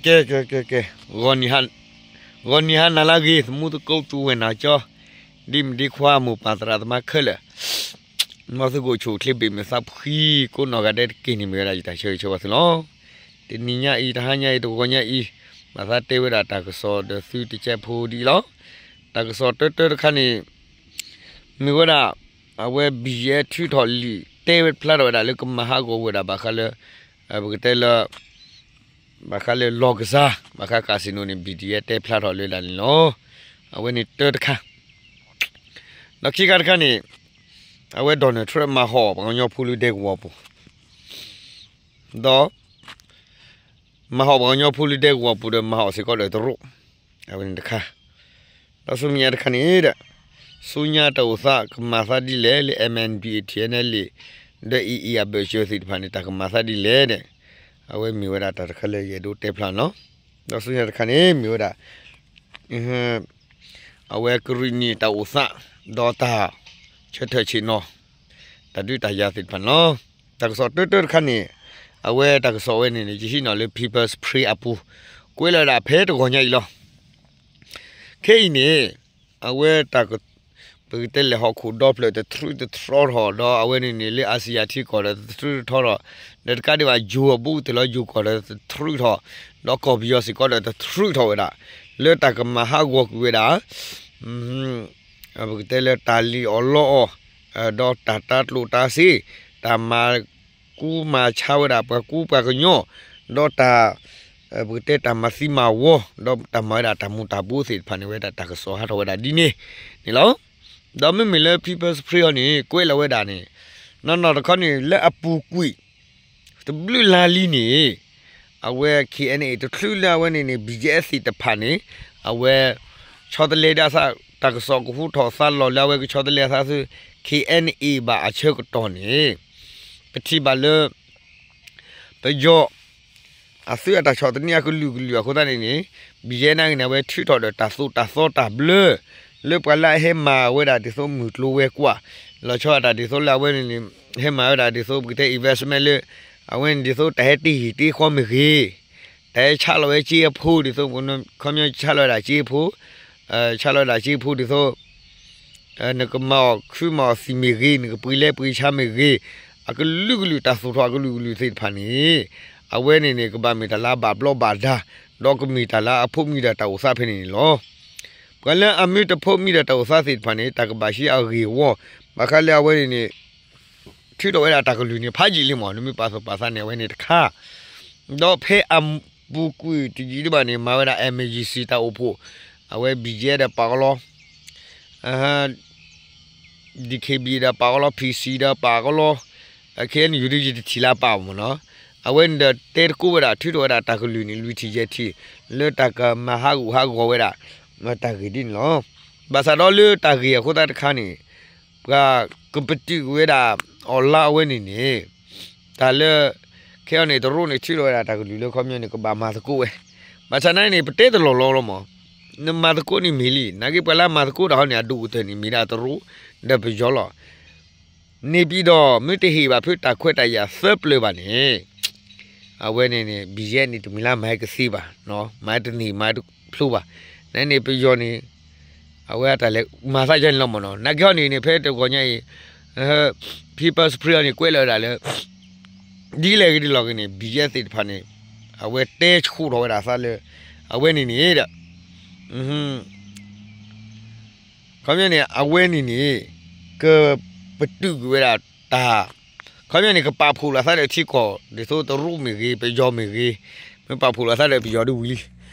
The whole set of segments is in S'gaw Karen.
ကဲ ကဲ ကဲ ကဲ, ဂီၤနံၤဟါနၤလၢအဂ့ၤ သမူသကိးသူဝဲၢ်နၤကၠီ, ဒ်မုၣ်ဒ်ခွါ မိၢ်ပၢ်သရၣ်သမါခဲလၢာ်, မ်သုကအိၣ်ဆူၣ်အိၣ်ချ့ဘၣ်မုာ်သးဖှံကိးနီၢ်ဂၤဒဲးတက့ၢ်န့ၣ် မ့ၢ်ဝဲဒၣ်ယတၢ်ဆၢဂ့ၤဆၢဝါသုလီၤ. တနံၤညါအံၤ တဟါညါအံၤ တဂီၤညါအံၤ, ဘၣ်သးတဲဝဲဒၣ်တၢ်ကစီၣ်ဒီးသုတစဲးဖိဒ်အံၤလီၤ. တၢ်ကစီၣ်တၢတၢတခါန့ၣ် မ့ၢ်ဝဲဒၣ် အဝဲ ဘံၣ်ယဲ ထုးထီၣ်လံာ်တဲဝဲဖျါထီၣ်ဝဲဒၣ်လၢကမၤဟးဂီၤဝဲဒၣ်ဘၣ်ဃးလၢ ပကတဲလၢ ဘၣ်ဃးလၢလီၢ်ကစၢ် ဘၣ်ဃး casino န့ၣ် ဘံၣ်ယဲ တဲဖျါထီၣ်လၢဒၣ်န့ၣ်လီၤ. အဝဲန့ၣ်တၢတခါ, ဒီးခံခါတခါန့ၣ် အဝဲ Donald Trump မၤဟီၣ်ပှၤကညီဖိလၢဒဲကဝီၤပူၤ ဒီး မၤဟီၣ်ပှၤကညီဖိလၢဒဲကဝီၤပူၤဒီးမၤဟီၣ်စ့ၢ်ကီးဒီးတရူး, အဝဲန့ၣ်တခါ, ဒီးဆူမဲာ်ညါတခါန့ၣ်ဒီး ဆူညါတၢ်အိၣ်သးကမၤသးဒ်လဲၣ်လၢ MNDAA TNLA ဒီး AA အဘၢၣ်စၢၤသ့ၣ်တဖၣ်န့ၣ် တၢ်ကမၤသးဒ်လဲၣ်ဒီး အဝဲမ့ၢ်ဝဲဒၣ်တၢ်တခါလၢယအဲၣ်ဒိးတဲဖျါန့ၣ်လီၤ. ဒီးဆူညါတခါန့ၣ် မ့ၢ်ဝဲဒၣ် အဝဲကရံၣ်နံၣ်တၢ်အိၣ်သး ဒီးတၢ်ဆၢထၢၣ်ဆ့ၣ်နီၤ တၢ်ဒုးတၢ်ယၤသ့ၣ်တဖၣ်န့ၣ်လီၤ. တၢ်ကစီၣ်တၢတၢတခါန့ၣ် အဝဲတၢ်ကစီၣ်ဝဲန့ၣ်န့ၣ် ယဟံးန့ၢ်လၢ People's Spring အပူၤ ကွဲးလီၤဝဲဒၣ်ဖဲတဂီၤညါအံၤလီၤ. ခဲအံၤန့ၣ် အဝဲတၢ်က ပကတဲလဲၤဟီၣ်ခိၣ်ဒီဖျၢၣ်တထြူးတထြီထီၣ် ဒီးအဝဲန့ၣ်န့ၣ်လၢ အၣ်စံၣ်ယၣ်ထံကီၢ်ဒီးတထြူးတထီထီၣ် ဒီးတကးဒံးဘၣ် ယိၤအဘူးကတၢၢ်လီၤ ယိၤကီၢ်ဒီးတထြူးထီၣ် ဒီးကီၢ်ပယီၤစ့ၢ်ကီးဒီးတထြူးထီၣ်ဝဲဒၣ် လၢတၢ်ကမၤဟးဂီၤကွံာ်ဝဲဒၣ် ပကတဲလၢတၢ်လံၣ်အီၣ်လီအီၣ် ဒီးတၢ်တၤကျိၣ်တၤစ့ တၢ်မၤကူမၤဆါဝဲဒၣ်ပှၤကူပှၤကညီ ဒီးတၢ် ပကတဲတၢ်မၤသံမၤဝီ ဒီးတၢ်မၤဝဲဒၣ်တၢ်မူၤတၢ်ဘှီးသ့ၣ်တဖၣ်န့ၣ် ဝဲဒၣ်တၢ်ကစီၣ်ဟးထီၣ်ဝဲဒၣ်ဒ်န့ၣ်န့ၣ်လီၤ. ဒီးမ့မ့ၢ်လၢ People's Spring အံၤန့ၣ် ကွဲးလီၤဝဲဒၣ်န့ၣ် နီၢ်နီၢ်တခီန့ၣ် လၢအပူၤကွံာ် တဘျုးလါလံန့ၣ် အဝဲ KNA တချုးလၢအဝဲန့ၣ်န့ၣ် ဘံၣ်ယဲသ့ၣ်တဖၣ်န့ၣ် အဝဲ ဆီတလဲဒၣ်သး တၢ်ကစီၣ်ကဟူထီၣ်သါလီၤလၢအဝဲကဆီတလဲသးသု KNA ဘၣ်အဆၢကတီၢ်န့ၣ် ပထံၣ်ဘၣ်လၢ ပယီၤ အသုးအတၢ်ဆီၣ်သနံးအကလုာ်ကလုာ်အဃိသတးန့ၣ်န့ၣ် ဘံၣ်ယဲနာ်က့န့ၣ် အဝဲထုးထီၣ်ဒီးတၢ်သိၣ်တၢ်သီတၢ်ဘျၢ လၢပှၤလၢအဟဲမၤဝဲဒၣ်ဒ်သိးမုၢ်ကျိၤဝဲၤကွာ် လီၤဆီအတၢ်ဒ်သိးလၢအဝဲန့ၣ်န့ၣ် ဟဲမၤဝဲဒၣ်ဒ်သိးပကတဲ investment လၢ အဝဲန့ၣ်ဒ်သိးတၢ်ဟဲတ့ၢ်ဟံၣ်တ့ၢ်ဃီမ့ၢ်ဂ့ၤ တၢ်ဟဲဆးလီၤဝဲစ့အဖိဒ်သိး ခီပညီဆးလီၤဝဲဒၣ်စ့အဖိ ဆးလီၤဝဲဒၣ်စ့အဖိဒ်သိး နကမၤအီၣ်ခုမၤအီၣ်သံၣ်မ့ၢ်ဂ့ၤ နကပှ့ၤလဲပှ့ၤဆါမ့ၢ်ဂ့ၤ အကလုာ်ကလုာ်တၢ်သိၣ်ထီၣ်အကလုာ်ကလုာ်သ့ၣ်တဖၣ်န့ၣ် အဝဲန့ၣ်န့ၣ် ကဘၣ်မ့ၢ်တၢ်လၢအဘၣ်ဘျီးဘၣ်ဒါ ဒီးကမ့ၢ်တၢ်လၢအဖိးမံဒီးတၢ်အိၣ်သးဖဲန့ၣ်န့ၣ်လီၤ. ပှၤလၢအမ့ၢ်တဖိးမံဒီးတၢ်အိၣ်သးသ့ၣ်တဖၣ်န့ၣ် တၢ်ကဘၣ်ဟံးအဂ့ၢ်အဝီ ဘၣ်ဃးလၢအဝဲန့ၣ်န့ၣ် ထုးထီၣ်ဝဲဒၣ်တၢ်ကလုၢ်န့ၣ် ဖးယံာ်လံမး နမ့ၢ်ပာ်သူၣ်ပာ်သးန့ၣ် အဝဲန့ၣ်တခါ ဒီးဖဲအပူၤကွံာ်တယံာ်ဒံးဘၣ်န့ၣ် မၤဝဲဒၣ် emergency တၢ်အိၣ်ဖှိၣ် အဝဲ ဘံၣ်ယဲ ဒီးပာ်ကလီ DKBA ဒီးပာ်ကလီ PC ဒီးပာ်ကလီ KNU ဒ်ယတထံၣ်လၢပာ်မးနီၤ အဝဲန့ၣ်ဒီးတဲတကိးဝဲဒၣ် ထုးထီၣ်ဝဲဒၣ်တၢ်ကလုၢ်န့ၣ် လွံၢ်ထံၣ်ယဲၢ်ထံၣ် လၢတၢ်ကမၤဟးဂူာ်ဟးဂီၤဝဲဒၣ် တၢ်ဂ့ၢ်ဒ်န့ၣ်လီၤ. ဘၣ်ဆၣ်ဒီးလၢတၢ်ဂ့ၢ်အဃိသတးတခါန့ၣ် ပှၤကပတုာ်ကွံာ်ဝဲဒၣ် အီၤလါအဝဲန့ၣ်န့ၣ် တၢ်လၢ ခဲအံၤန့ၣ် တရူးန့ၣ် ထုးထီၣ်ဝဲဒၣ်တၢ်ကလုၢ်လၢခီပညီန့ၣ် ကဘၣ်မၤသကိးဝဲ ဘၣ်ဆၣ်နာ်က့န့ၣ် ပတဲတလီၢ်လီၤလီၤမး နမၤသကိးန့ၣ်မ့ၢ်လံ နာ်က့ပှၤလၢအမၤသကိးတၢ်ဟီန့ၣ် အဒိၣ်ကတၢၢ်န့ၣ် မ့ၢ်ဒၣ်တရူး ဒီးပယီၤလီၤ. န့ၣ်ပှၤဒီး မ့ၢ်တဟ့ၣ်ဘၣ်ဖုတၢ်ခွဲးတၢ်ယာ်သၢပျၢၤဘၣ်န့ၣ် အဝဲန့ၣ်န့ၣ် ဘံၣ်ယဲန့ၣ် တမ့ၢ်လၢမၤကသ့ဘၣ်, မၤတန့ၢ်မၤတဖျိဘၣ်. နန့ၣ်ပယီၤန့ၣ် အဝဲအတၢ်လဲၤမၤသးယါန့ၣ်လီၤမးနီၤ. နာ်က့ဟီန့ၣ်န့ၣ် ဖဲတဂီၤညါအံၤ People's Spring န့ၣ် ကွဲးလီၤဝဲဒၣ်လၢ ဒ်လဲၣ်ဂ့ၤဒ်လဲၣ်ဂ့ၤန့ၣ် ဘံၣ်ယဲသ့ၣ်တဖၣ်န့ၣ် အဝဲတဲဆှိးထီၣ်ဝဲဒၣ်သးလၢ အဝဲန့ၣ်န့ၣ်ဒီး ခီပညီန့ၣ် အဝဲန့ၣ်န့ၣ် ကပတုာ်ကွံာ်ဝဲဒၣ်တၢ် ခီပညီန့ၣ် ကပာ်ဖှိၣ်လိာ်သးဒီးထံကီၢ် ဒ်သိးတရူးမ့ၢ်ဂ့ၤ ပယီၤမ့ၢ်ဂ့ၤ မ့ၢ်ပာ်ဖှိၣ်လိာ်သးဒီးပယီၤဒ်ဝံၤလံ.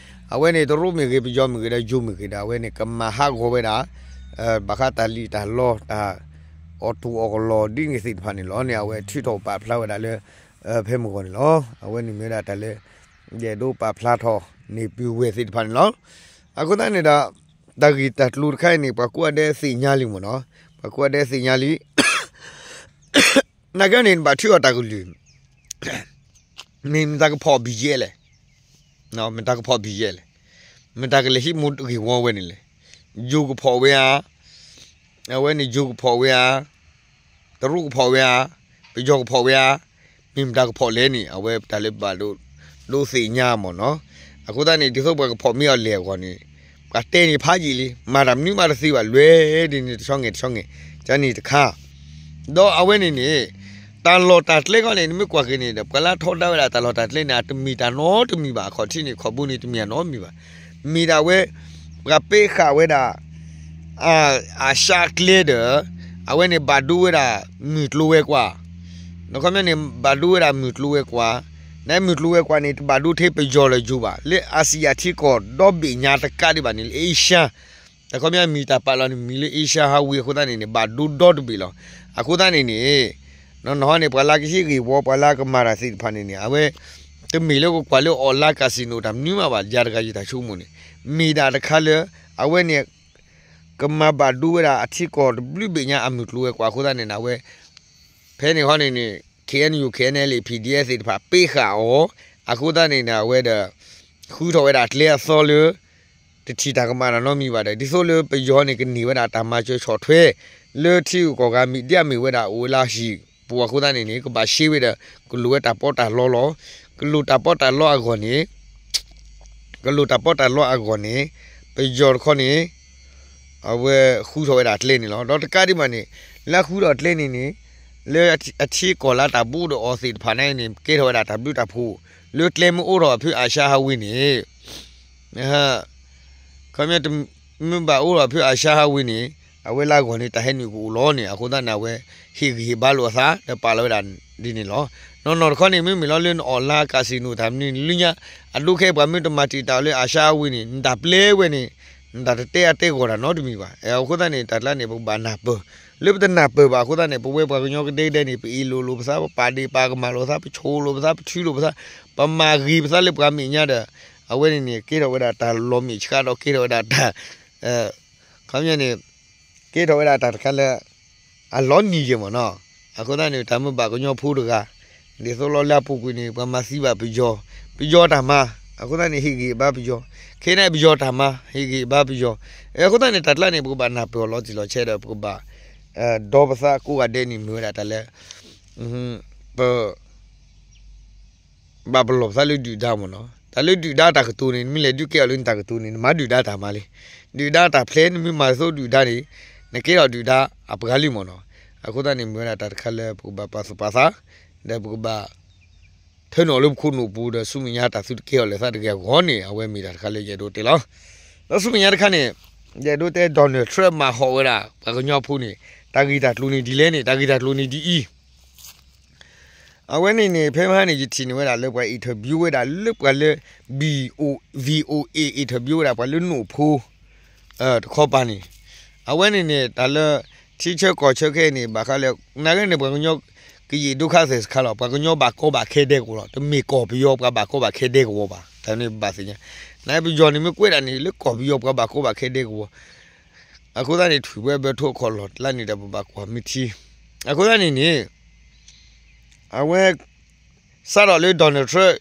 အဝဲန့ၣ် တရူးမ့ၢ်ဂ့ၤ ပယီၤမ့ၢ်ဂ့ၤ ဒီးယိၤမ့ၢ်ဂ့ၤဒီး အဝဲန့ၣ် ကမၤဟးဂီၤဝဲဒၣ် ဘၣ်ဃးတၢ်လံၣ်တၢ်လီ တၢ်အီၣ်တူၢ်အီၣ်ကလီ ဒ်န့ၣ်သ့ၣ်တဖၣ်န့ၣ်လီၤန့ၣ် အဝဲထုးထီၣ်ပာ်ဖျါဝဲဒၣ်လၢ ဖဲမုၢ်ဂီၤန့ၣ်လီၤ. အဝဲန့ၣ်မ့ၢ်ဝဲဒၣ်တၢ်လၢ ယအဲၣ်ဒိးပာ်ဖျါထီၣ်န့ၢ်ပုၢ်ဝဲၢ်သ့ၣ်တဖၣ်န့ၣ်လီၤ. အဃိသတးန့ၣ်ဒီး တၢ်ဂ့ၢ်တၢ်ကျိၤတခါအံၤန့ၣ် ပှၤကိးဂၤဒဲးသ့ၣ်ညါလံမ့ၢ်နီၤ, ပှၤကိးဂၤဒဲးသ့ၣ်ညါလံ. နာ်က့န့ၣ် နဘၣ်ထုးအီၤတၢ်ကလုၢ် မ့ၢ်မတၤကဖီၣ်ဘံၣ်ယဲလဲၣ်, မတၤကဖီၣ်ဘံၣ်ယဲလဲၣ်, မတၤကလဲၤဟံးမူဂ့ၢ်ဝီဝဲန့ၣ်လဲၣ်, ယိၤကဖီၣ်ဝဲဧါ, အဝဲန့ၣ်ယိၤကဖီၣ်ဝဲဧါ, တရူးကဖီၣ်ဝဲဧါ, ပယီၤကဖီၣ်ဝဲဧါ, မ့ၢ်မတၤကဖီၣ်လဲၣ်န့ၣ် အဝဲတၢ်လၢဘၣ်ဒိဒိးသ့ၣ်ညါမ့ၢ်နီၤ. အဃိသတးန့ၣ် ဒ်သိးပှၤကဖီၣ်မ့ၢ်အီၤလဲၣ်အဂီၢ်န့ၣ် ပှၤတဲန့ၣ်ဖးယံာ်လံ, မၤတၢ်မနုၤမးတသ့ဘၣ်, လဲၤဒ်န့ၣ်တဆီငဲၤတဆီငဲၤ, ကန့ၣ်တခါ, ဒီးအဝဲန့ၣ်န့ၣ် တၢ်လီၢ်တၢ်ကျဲခီန့ၣ် နမ့ၢ်ကွၢ်က့ၤန့ၣ်ဒီး ပှၤလၢထီဒါဝဲဒၣ်တၢ်လီၢ်တၢ်ကျဲန့ၣ် အတမ့ၢ်တၢ်နီတမံၤဘၣ်, အခီၣ်ထံးန့ၣ် ခီၣ်ဘိန့ၣ် တမ့ၢ်တၢ်နီတမံၤဘၣ်, မ့ၢ်ဒၣ်ဝဲ ပှၤပ့ဃာ်ဝဲဒၣ် အ အရှါကျဲဒီး အဝဲန့ၣ်ဘၣ်ဒိဝဲဒၣ်မုၢ်ကျိၤဝဲၤကွာ်, နခီပညီန့ၣ် ဘၣ်ဒိဝဲဒၣ်မုၢ်ကျိၤဝဲၤကွာ်, နမုၢ်ကျိၤဝဲၤကွာ်န့ၣ် တဘၣ်ဒိထဲပယီၤလၢယိၤဘၣ်, လၢအစံးယၤထံကီၢ်ဒီဘ့ၣ်ညါတကးဒံးဘၣ်န့ၣ် လၢအ့ရှါ, တခီပညီမံၤတၢ်ပာ်လီၤန့ၣ် မံၤလၢအ့ရှါဟးဝ့ၤအဃိသတးန့ၣ်န့ၣ် ဘၣ်ဒိဒီတဘ့ၣ်လီၤ. အဃိသတးန့ၣ်န့ၣ် နီၢ်နီၢ်န့ၣ် ပှၤလၢကဟ့ၣ်ဂ့ၢ်ဝီ ပှၤလၢကမၤတၢ်သ့ၣ်တဖၣ်န့ၣ်န့ၣ် အဝဲ တမ့ၢ်လၢကကွၢ်လၢ online casino တၢ်မနုၤမးဘၣ်, ယၤတဂၤယတၢ်ဆိကမိၣ်န့ၣ် မ့ၢ်ဒၣ်တခါလၢ အဝဲန့ၣ် ကမၤဘၣ်ဒိဝဲဒၣ်အထံကီၢ်တဘျုးဘ့ၣ်ညါအမုၢ်ကျိၤဝဲၤကွာ်အဃိသတးန့ၣ်န့ၣ် အဝဲ ဖဲန့ၣ်ခီန့ၣ်န့ၣ် KNU KNLA PDF သ့ၣ်တဖၣ်ပ့ဃာ်အီၤ, အဃိသတးန့ၣ်န့ၣ် အဝဲဒီး ဃုထီၣ်ဝဲဒၣ်ကျဲအသီလၢ တထံၣ်တၢ်ကမၣ်တၢ်နီတမံၤဘၣ်ဒီး ဒ်သိးလၢပယီၤန့ၣ်ကန့ၢ်ဝဲဒၣ်တၢ်မၤစၢၤဆီၣ်ထွဲ လၢထံဂုၤကီၢ်ဂၤ မ့ၢ်ဒ်အမ့ၢ်ဝဲဒၣ်အိၣ်ဝဲလၢဟံၣ်ပူၤအဃိသတးန့ၣ်န့ၣ် ကဘၣ်ရှဲဝဲဒီး ကလိၣ်ဝဲတၢ်ပီးတၢ်လီလီၤ. ကလိၣ်တၢ်ပီးတၢ်လီအဂီၢ်န့ၣ် ကလိၣ်တၢ်ပီးတၢ်လီအဂီၢ်န့ၣ် ပယီၤတခီန့ၣ် အဝဲဃုထီၣ်ဝဲဒၣ်ကျဲန့ၣ်လီၤ. ဒီးတကးဒံးဘၣ်န့ၣ် လၢအဃုထီၣ်ကျဲန့ၣ်န့ၣ် လၢအထံကီၢ်လၢတၢ်ဘူးဒီးအီၤသ့ၣ်တဖၣ်န့ၣ်န့ၣ် ကဲထီၣ်ဝဲဒၣ်တၢ်ဘျုးတၢ်ဖှိၣ် လၢကျဲမ့ၢ်အိးထီၣ်ဖုအၤၡါဟးဝ့ၤန့ၣ် ခီပညီ မ့ၢ်ဘၣ်အိးထီၣ်ဖုအၤၡါဟးဝ့ၤန့ၣ် အဝဲလၢအဂီၢ်န့ၣ် တၢ်ဟဲနုာ်ကအိၣ်လီၤန့ၣ် အဃိသတးန့ၣ် အဝဲဟ့ၣ်ဂံၢ်ဟ့ၣ်ဘါလိာ်အသး ဒီးပာ်လီၤဝဲဒၣ်ဒ်န့ၣ်လီၤ. နီၢ်နီၢ်တခီန့ၣ် မ့မ့ၢ်လီၤလၢနအီၣ်လါ casino တၢ်မနုၤန့ၣ် လၢညါ အဒိခဲအံၤ ပှၤမ့ၢ်တမၤတံာ်တာ်လၢအၤၡါဟးဝ့ၤန့ၣ် နတၢ်ပျဲဝဲန့ၣ် နတၢ်တတဲအတဲဂီၢ်တၢ်နီတမံၤဘၣ်. အဃိသတးန့ၣ် တၢ်ကျါန့ၣ် ပကဘၣ်နၢ်ပၢၢ် လၢပတနၢ်ပၢၢ်ဘၣ်အဃိသတးန့ၣ် ပဝဲပှၤကညီကဒဲကဒဲန့ၣ် ပအ့ၣ်လိာ်လိာ်ပသး ပပာ်ဒ့ၣ်ပာ်ကမၣ်လိာ်သး ပဆိၣ်လိာ်ပသး ပထုလိာ်ပသး ပမၤဂ့ၤပသးလၢပှၤမဲာ်ညါဒီး အဝဲန့ၣ်န့ၣ် ကဲထီၣ်ဝဲဒၣ်တၢ်လီၤမဲာ်ဆှးဒီးကဲထီၣ်ဝဲဒၣ်တၢ် ခီပညီန့ၣ် ကဲထီၣ်ဝဲဒၣ်တၢ်တခါလၢ အလီၤနံၤယဲၢ်မ့ၢ်နီၤ. အဃိသတးန့ၣ် တၢ်မ့ၢ်ဘၣ်ကညီဖိတဂၤ ဒ်သိးလီၤလၢအပူၤကွံာ်န့ၣ် ပှၤမၤသံဘၣ်ပယီၤ ပယီၤတၢ်မၤ အဃိသတးန့ၣ် ဟ့ၣ်ဂံၢ်ဘါပယီၤ ခဲအံၤန့ၣ် ပယီၤတၢ်မၤ ဟ့ၣ်ဂံၢ်ဘါပယီၤ အဃိသတးန့ၣ် တၢ်ကျါန့ၣ် ပကဘၣ်နၢ်ပၢၢ်အီၤလီၤတံၢ်လီၤဆဲးဒီး ပကဘၣ် ဒီပသးကိးဂၤဒဲးန့ၣ် မ့ၢ်ဝဲဒၣ်တၢ်လၢ ပ ဘၣ်ပလီၢ်ပသးလၢဒုၣ်ဒါမ့ၢ်နီၤ. တၢ်လၢဒုၣ်ဒါတၢ်ကတိၤန့ၣ် နမ့ၢ်လဲၤဒုးကဲအီၤလၢနတၢ်ကတိၤန့ၣ် နမၤဒုၣ်ဒါတၢ်မၤလံ. ဒုၣ်ဒါတၢ်ဖျဲး နမ့ၢ်မၤသိဒုၣ်ဒါန့ၣ် နကဲထီၣ်ဒုၣ်ဒါအပှၤလံမ့ၢ်နီၤ. အဃိသတးန့ၣ် မ့ၢ်ဝဲဒၣ်တၢ်တခါလၢပကဘၣ်ပာ်သူၣ်ပာ်သး ဒီးပကဘၣ် ထၢနုာ်လၢပခိၣ်နူာ်ပူၤဒီးဆူမဲာ်ညါတၢ်သုတကဲအီၤလၢသးတဂ့ၤအဂီၢ်န့ၣ် အဝဲမ့ၢ်တၢ်တခါလၢယအဲၣ်ဒိးတဲလီၤ. ဒီးဆူမဲာ်ညါတခါန့ၣ် ယအဲၣ်ဒိးတဲ Donald Trump မၤဟီၣ်ဝဲဒၣ် ပှၤကညီဖိန့ၣ် တၢ်ဂ့ၢ်တၢ်ကျိၤန့ၣ်ဒ်လဲၣ်န့ၣ် တၢ်ဂ့ၢ်တၢ်ကျိၤန့ၣ်ဒ်အံၤ အဝဲန့ၣ်န့ၣ် ဖဲမဟါန့ၣ် ယထံၣ်န့ၢ်ဝဲဒၣ်လၢပှၤ interview ဝဲဒၣ်လၢပှၤလၢ VOA interview ဝဲဒၣ်ပှၤလၢနအိၣ်ဖိ တခီပၤန့ၣ် အဝဲန့ၣ်န့ၣ် တၢ်လၢ ထံဆၢကီၢ်ဆၢခဲအံၤန့ၣ် ဘၣ်ဃးလၢ နာ်က့န့ၣ် ပှၤကညီ ကယံာ်ဒိၣ်ခါသဲးစခါလီၤ. ပှၤကညီဘၣ်ကီဘၣ်ခဲဒဲကဝီၤလီၤ. တမ့ၢ်ကီၢ်ပယီၤပှၤဘၣ်ကီဘၣ်ခဲဒဲကဝီၤဘၣ်. တၢ်န့ၣ်ဘၣ်သ့ၣ်ညါ နာ်က့ပယီၤန့ၣ်မ့ၢ်ကွဲးဒၣ်န့ၣ် လၢကီၢ်ပယီၤပှၤဘၣ်ကီဘၣ်ခဲဒဲကဝီၤ အဃိသတးန့ၣ် ထွံၣ်ဝဲဘၢထိအခီၣ်လီၢ်တလါန့ၣ်ဒီး ပဘၣ်ကွၢ်မ့ၢ်ထံ အဃိသတးန့ၣ်န့ၣ် အဝဲ စးထီၣ်လၢ Donald Trump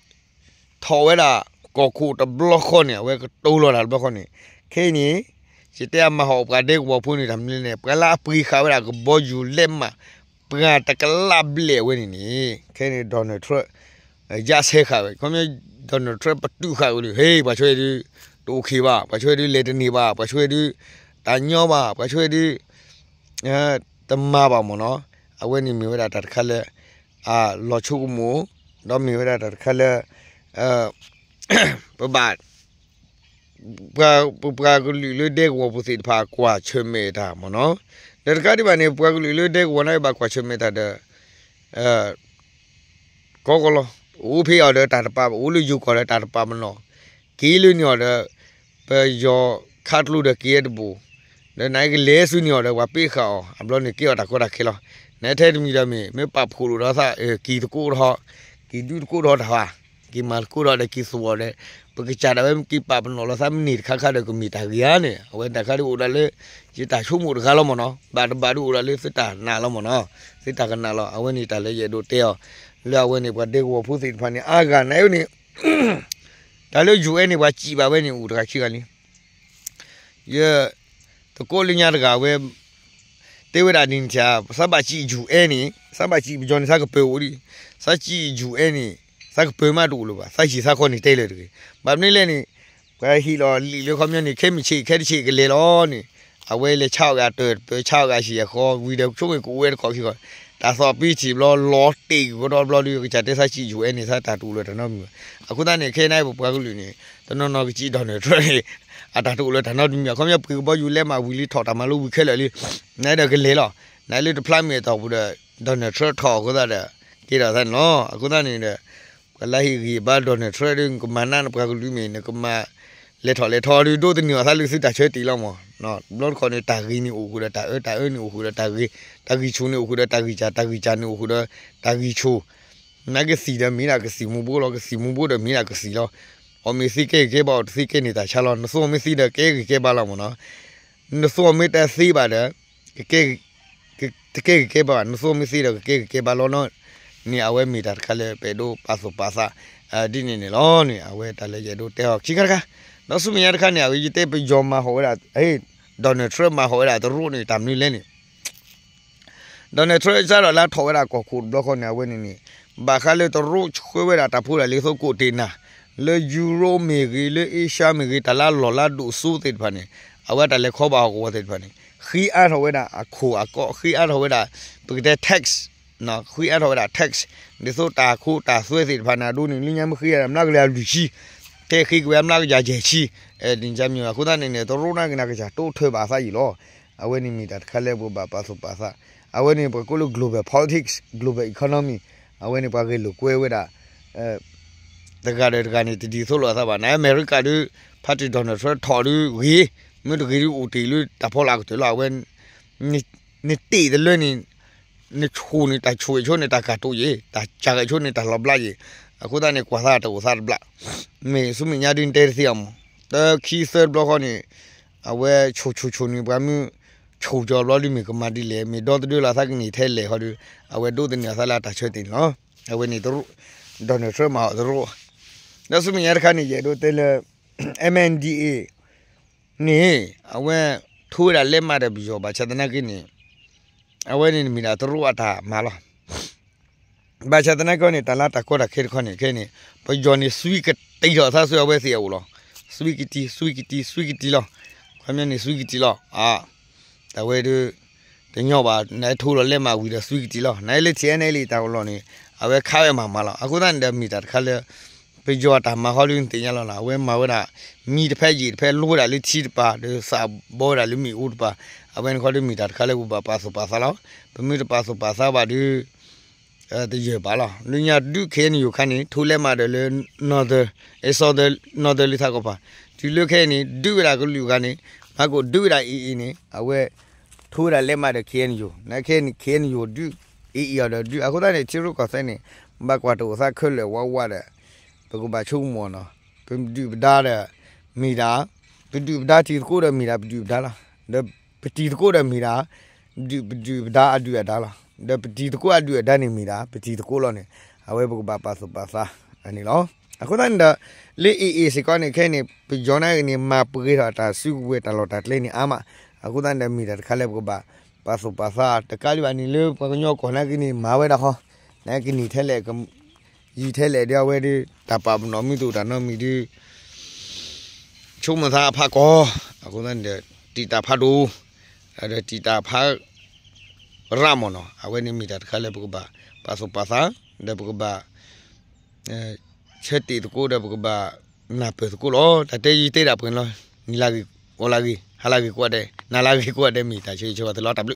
ထီၣ်ဝဲဒၣ် ကီၢ်ခိၣ်တဘျီဃီန့ၣ် အဝဲကတိၤလီၤတၢ်တဘျီဃီန့ၣ် ခဲအံၤန့ၣ် ယတဲအမၤဟီၣ်ပှၤဒဲကဝီၤဖိန့ၣ် တၢ်မနုၤလဲၣ်န့ၣ် ပှၤလၢအပှ့ၤဃာ်ဝဲဒၣ်ကဘီယူၤလဲးမး ပှၤတကလးဘျဲၣ်အဝဲန့ၣ်န့ၣ် ခဲအံၤန့ၣ် Donald Trump ယါဆဲးဃာ်ဝဲ ခီပညီ Donald Trump ပတုာ်ဃာ်ဝဲဒုး ဟ့ၣ် ပှၤဆိဝဲဒုး တအိၣ်ခ့ဘၣ် ပှၤဆိဝဲဒုး လဲၤတန့ၢ်ဘၣ် ပှၤဆိဝဲဒုး တၢ်ညီဘၣ် ပှၤဆိဝဲဒုး တမၤဘၣ်မ့ၢ်နီၤ အဝဲန့ၣ်မ့ၢ်ဝဲဒၣ်တၢ်တခါလၢ အလီၤဆိကမိၣ် ဒီးမ့ၢ်ဝဲဒၣ်တၢ်တခါလၢ ပဘၣ် ပပှၤကလုာ်လၢဒဲကဝီၤပူၤသ့ၣ်တဖၣ်ကွၢ်ဆၢၣ်မဲာ်တၢ်မ့ၢ်နီၤ ဒီးတကးဒံးဘၣ်န့ၣ် ပပှၤကလုာ်လၢဒဲကဝီၤန့ၣ်ဘၣ်ကွၢ်ဆၢၣ်မဲာ်တၢ်ဒီး ကီကီလီၤ အိၣ်ဖဲအီၤဒီးတၢ်တပာ် အိၣ်လၢယိၤကီၢ်ဒီးတၢ်တပာ်မ့ၢ်နီၤ က့ၤလၢန့ၣ်အီၤဒီး ပယီၤခးကျိဒီးက့ၤတဘိၣ် ဒီးနကလဲၤဆူန့ၣ်အီၤဒီးပှၤပ့ဃာ်အီၤ အဘျီန့ၣ်ကဲအီၤတၢ်ကီတၢ်ခဲလီၤ နထဲတမံၤဒီးမ့ၢ် မ့ၢ်ပာ်ဖှိၣ်လိာ်ဒီးသး က့ၤသကိးထီၣ် က့ၤဒုးသကိးထီၣ်တၢ်ဘၣ် က့ၤမၤသကိးထီၣ်ဒီးက့ၤသူၣ်အီၤဒီး ပကစၢ်ဒၣ်ဝဲက့ၤပာ်ပနီၣ်လီၤသးမ့ၢ်န့ၢ်တခါခါဒီးကမ့ၢ်တၢ်ဂ့ၤဧါန့ၣ် အဝဲတၢ်ခါဒ်အိၣ်ဒၣ်လၢ ယတၢ်ဆိကမိၣ်တဂၤလီၤမ့ၢ်နီၤ ဘၣ်တဘၣ်ဒ်အိၣ်ဒၣ်လၢသုတၢ်နာ်လီၤမ့ၢ်နီၤ သုတၢ်ကနၣ်လီၤ အဝဲန့ၣ်တၢ်လၢယအဲၣ်ဒိးတဲအီၤ လၢအဝဲန့ၣ်ပှၤဒဲကဝီၤဖိသ့ၣ်တဖၣ်န့ၣ် အါဂၤန့ၣ်န့ၣ် တၢ်လၢ ယူၣ်အဲၣ်န့ၣ် ပှၤစံးဘၣ်ဝဲန့ၣ် အိၣ်တဂၤခံဂၤလံ ယ သကိးလၢညါတဂၤဝဲ တဲဝဲဒၣ်ဒ်န့ၣ်ထံၣ် သးဘၣ်စံး ယူၣ်အဲၣ်န့ၣ် သးဘၣ်စံးပယီၤန့ၣ် သးကပၢၤအိၣ်ဒံး သးစံး ယူၣ်အဲၣ်န့ၣ် သး တၢ်ကပၢၤမးတအိၣ်လၢၤဘၣ်, သးဆံးသးခီန့ၣ်တဲလၢၤတဂ့ၤ. ဘၣ်မနုၤလဲၣ်န့ၣ်, ပှၤဟ့ၣ်လီၤလံာ်လၢခီပညီန့ၣ် ခဲမုၢ်ဆ့ၣ်ခဲတဆ့ၣ်ကလဲၤလီၤန့ၣ်, အဝဲလဲၤဆါအီၣ်ဂၤတၢၢ်တပၢၤ ဆါအီၣ်ဂၤဆံးအဃီ ဝံၤဒီးဆိကမိၣ်ကအိၣ်ဝဲတခီၣ်ခံခီၣ်, တၢ်သီၣ်ပံဆံးဘျီ လီၤတ့ၢ်ကဒီဘျီဒီး ကစၢ်တဲသးဆံးယိာ်ဝဲန့ၣ် သးတၢ်တအိၣ်လၢၤတၢ်နီတမံၤဘၣ်. အဃိသတးန့ၣ် ခဲအံၤပပှၤကလုာ်န့ၣ် တနီၤနီၤကစံး Donald Trump န့ၣ် အတၢ်တအိၣ်လၢၤတၢ်နီတမံၤဘၣ်. ခီပညီပှ့ၤကဘီယူၤလဲးမးဝံၤလံ ထီၣ်တၢ်မၤလိဝံၤခဲလၢာ်လံ, နဒၣ်ကလဲၤလီၤ, နလၢတဖျါမ့ၢ်အတီၢ်ပူၤဒီး Donald Trump ထီၣ်အဃိသတးဒီး ကဲထီၣ်သးန့ၣ်လီၤ. အဃိသတးန့ၣ်ဒီး ပှၤလၢဟ့ၣ်ဂံၢ်ဘါ Donald Trump ဒီး နကမၤနးနပှၤကလုာ်မ့ၢ် နကမၤလဲၤထီၣ်လဲၤထီဒီး ဒိးသန့ၤအီၤသးလၢသုတၢ်ဆၢတဲာ်လီၤမး. ဘျီတခီၣ်န့ၣ် တၢ်ဂ့ၤန့ၣ်အိၣ်ဃုာ်ဒီးတၢ်အၢ, တၢ်အၢန့ၣ်အိၣ်ဃုာ်ဒီးတၢ်ဂ့ၤ, တၢ်ဂံၢ်ဆူၣ်န့ၣ်အိၣ်ဃုာ်ဒီးတၢ်ဂံၢ်စၢ်, တၢ်ဂံၢ်စၢ်န့ၣ်အိၣ်ဃုာ်ဒီးတၢ်ဂံၢ်ဆူၣ်, နကသံၣ်ဒီးမ့ၢ်ဒၣ်ကသံၣ်မူဘိလီၤ, ကသံၣ်မူဘိဒီးမ့ၢ်ဒၣ်ကသံၣ်လီၤ. အီၣ်မ့ၢ်သ့ကဲက့ၤကဲဘၣ်, အီၣ်တသ့ကဲန့ၣ်တၢ်ဆါလီၤ. နသူအီၣ်မ့ၢ်သ့ဒီးကဲက့ၤကဲဘၣ်လီၤမးနီၤ. နသူအီၣ်မ့ၢ်တသ့ဘၣ်ဒီး ကကဲ တကဲက့ၤကဲဘၣ်ဘၣ်, နသူမ့ၢ်သ့ဒီးကကဲက့ၤကဲဘၣ်လီၤနီၤ. န့ၣ်အဝဲမ့ၢ်တၢ်တခါလၢပအဲၣ်ဒိးပာ်သူၣ်ပာ်သး ဒ်န့ၣ်န့ၣ်လီၤန့ၣ် အဝဲတၢ်လၢယအဲၣ်ဒိးတဲအီၤခံခါတခါ. ဒီးဆူမဲာ်ညါတခါန့ၣ် အဝဲယတဲပယီၤမၤဟီၣ်ဝဲဒၣ် Donald Trump မၤဟီၣ်ဝဲဒၣ်တရူးန့ၣ် တၢ်မနုၤလဲၣ်န့ၣ် Donald Trump စးထီၣ်လၢထီၣ်ဝဲဒၣ်ကီၢ်ခိၣ်တဘျီဃီန့ၣ် အဝဲန့ၣ်န့ၣ် ဘၣ်ဃးလၢတရူးဆှၢဝဲဒၣ်တၢ်ဖိတၢ်လံၤသိကိးတ့ၢ်နၤ လၢယူရိမ့ၢ်ဂ့ၤ လၢအ့ရှါမ့ၢ်ဂ့ၤ တၢ်လၢအလီၢ်လၢအဒိၣ်စိသ့ၣ်တဖၣ်န့ၣ် အဝဲတၢ်လဲၤခီဘၣ်ဟီၣ်ကဝီၤသ့ၣ်တဖၣ်န့ၣ် ဃ့အါထီၣ်ဝဲဒၣ်အခိၣ်အကီး ဃ့အါထီၣ်ဝဲဒၣ် ပကတဲ tax ဃ့အါထီၣ်ဝဲဒၣ် tax ဒ်သိးတၢ်ခိတၢ်သွဲသ့ၣ်တဖၣ်န့ၣ် အဒိန့ၣ် လၢညါမ့ၢ်ဃ့အါဒၣ်မျးကယၤလွံၢ်ဆံ ထဲဃ့က့ၤဝဲအမျးကယၤယဲၢ်ဆံ န့ၣ်မ့ၢ်အဃိသတးန့ၣ်န့ၣ် တရူးနာ်က့ၤနၤကစၢ်တိထၢဘၣ်အသးအံၤလီၤ. အဝဲန့ၣ်မ့ၢ်တၢ်တခါလၢပကဘၣ်ပာ်သူၣ်ပာ်သး အဝဲန့ၣ်ပှၤကိးလၢ global politics global economy အဝဲန့ၣ်ပှၤဂဲၤလိာ်ကွဲဝဲဒၣ် တဂၤဒီးတဂၤန့ၣ် တဒ်သိးလိာ်အသးဘၣ်. နအမဲရကၤဒုး ဖါတံၢ် Donald Trump ထီၣ်ဒုးဂ့ၤ, မ့ၢ်တဂ့ၤဒုးအိၣ်တ့ၢ်လၢတၢ်ဖီလာ်ကတၢၢ်လီၤ. အဝဲ နတ့ၢ်တလၢန့ၣ် နဆိၣ်န့ၣ် တၢ်ဆိၣ်ဂ့ၤဆိန့ၣ် တၢ်ကၢ်တိာ်ယ့ၣ်, တၢ်ကၢ်ဂဲၤဆိန့ၣ် တၢ်လီၤဘျါယ့ၣ်. အဃိသတးန့ၣ် ကွၢ်သးတအိၣ်သးတဘျါ, မ့ၢ်ဆူမဲာ်ညါဒုးနတဲတသ့အီၤမး, တခံသၢတဘျီဃီန့ၣ် အဝဲဆိၣ်ဆိၣ်ဆိၣ်န့ၣ် ပှၤမ့ၢ်ဆိၣ်ကၠီဘျီဒုးမ့ၢ်ကမၤဒ်လဲၣ်, မ့ၢ်ဒီသဒၢလီၤသးကန့ၢ်ထဲလဲၣ်ဃီဒီး အဝဲဒိးသန့ၤအသးလၢအတၢ်ဆၢတဲာ်န့ၣ်လီၤ. အဝဲန့ၣ်တရူး Donald Trump မၤအီၤတရူး, ဒီးဆူမဲာ်ညါတခါန့ၣ် ယအဲၣ်ဒိးတဲလၢ MNDAA န့ၣ် အဝဲထိဝဲဒၣ်လဲးမးဒီးပယီၤ ဘၣ်ဆၣ်သနာ်က့န့ၣ် အဝဲန့ၣ်မ့ၢ်ဒၣ်တရူးအတၢ်မၤလီၤ. ဘၣ်ဆၣ်သနာ်က့န့ၣ် တၢ်လၢတၢ်ကီတၢ်ခဲတခီန့ၣ် ခဲန့ၣ် ပယီၤန့ၣ် သွံကတံၢ်ထီၣ်သးဆူအဝဲသ့ၣ်အအိၣ်လီၤ. သွံကတံၢ် သွံကတံၢ် သွံကတံၢ်လီၤ. ခီပညီန့ၣ် သွံကတံၢ်လီၤ. တၢ်ဝဲဒုး တညီဘၣ် နထိလီၤလဲးမးဝံၤဒီးသွံကတံၢ်လီၤ. နလၢ TNLA တၢ်အိၣ်လီၤန့ၣ် အဝဲခးဝဲမၤမၤလီၤ. အဃိသတးန့ၣ်ဒီးမ့ၢ်တၢ်တခါလၢ ပယီၤအတၢ်မၤဃီဒုးနသ့ၣ်ညါလီၤလီၤ. အဝဲမၤဝဲဒၣ် မံတဖဲယံာ်တဖဲ လိဝဲဒၣ်လၢထံတပၤ ဒီးသးဘီဝဲဒၣ်လၢမ့ၣ်အူတပၤ, အဝဲန့ၣ်ခီဒုးမ့ၢ်တၢ်တခါလၢပဘၣ်ပာ်သူၣ်ပာ်သးလီၤ. ပမ့ၢ်တပာ်သူၣ်ပာ်သးဘၣ်ဒုး တယၢၢ်ဘၣ်လီၤ. လၢညါဒုး KNU ခါန့ၣ် ထိလဲးမးဒီးလၢ Northern အဲ Southern Northern လံထးကီၢ်ပၤ, တုၤလၢခဲအံၤန့ၣ် ဒုးဝဲဒၣ်ကလုာ်ဂၤန့ၣ် မၤကိၣ်ဒုးဝဲဒၣ် AA န့ၣ် အဝဲ ထိဝဲဒၣ်လဲးမးဒီး KNU နခဲအံၤန့ၣ် KNU ဒုး AA အီၤဒီးဒုး အဃိသတးန့ၣ် ထံရူၢ်ကီၢ်သဲးန့ၣ် ဘၣ်ကွၢ်တအိၣ်သးခဲလၢာ်ဝးဝးဒီး ပကဘၣ်ဆိကမိၣ်နီၤ, ပဒုၣ်ပဒါဒီး မ့ၢ်ဒၣ် ပဒုၣ်ပဒါတံၤသကိးဒီးမ့ၢ်ဒၣ်ပဒုၣ်ပဒါလီၤ. ဒီးပတံၤသကိးဒီးမ့ၢ်ဒၣ် ပဒုၣ်ပဒါအဒုၣ်အဒါလီၤ. ဒီးပတံၤသကိးအဒုၣ်အဒါန့ၣ်မ့ၢ်ဒၣ် ပတံၤသကိးလီၤန့ၣ် အဝဲပကဘၣ်ပာ်သူၣ်ပာ်သးန့ၣ်လီၤ. အဃိသတးန့ၣ်ဒီး လၢ AA စ့ၢ်ကီးန့ၣ် ခဲအံၤန့ၣ် ပယီၤနာ်က့န့ၣ် မၤပှဲၤထီၣ်တၢ်စုကဝဲၤတၢ်လီၢ်တၢ်ကျဲန့ၣ်အါမး, အဃိသတးန့ၣ်ဒီးမ့ၢ်တၢ်တခါလၢပကဘၣ်ပာ်သူၣ်ပာ်သး တကးဒံးဘၣ်န့ၣ်လၢပှၤကညီကီၢ်နာ်က့န့ၣ် မၤဝဲဒၣ်ဃီ, နကန့ၢ်ထဲလဲၣ် ယံာ်ထဲလဲၣ်ဒီးအဝဲဒီး တၢ်ပာ်ပနီၣ်မ့ၢ်တအိၣ်တၢ်နီတမံၤဒီး ဆိကမိၣ်သးအဖးကီ, အဃိသတးန့ၣ်ဒီး တံာ်တာ်ဖးဒိၣ် ဒီးတံာ်တာ်ဖးရၣ်မ့ၢ်နီၤ, အဝဲန့ၣ်မ့ၢ်တၢ်တခါလၢပကဘၣ်ပာ်သူၣ်ပာ်သး ဒီးပကဘၣ် ဆၢတဲာ်သကိးဒီးပကဘၣ်နၢ်ပၢၢ်သကိးလီၤ. တၢ်တဲယံာ်တဲဒၣ်ပှဲၤလီၤ. နံၤလၢဂ့ၤ, အီလၢဂ့ၤ, ဟါလၢဂ့ၤကိးဂၤဒဲး, နၤလၢဂ့ၤကိးဂၤဒဲး မ့ၢ်တၢ်ဆၢဂ့ၤဆၢဝါသ့လီၤ. တၢ်ဘျုး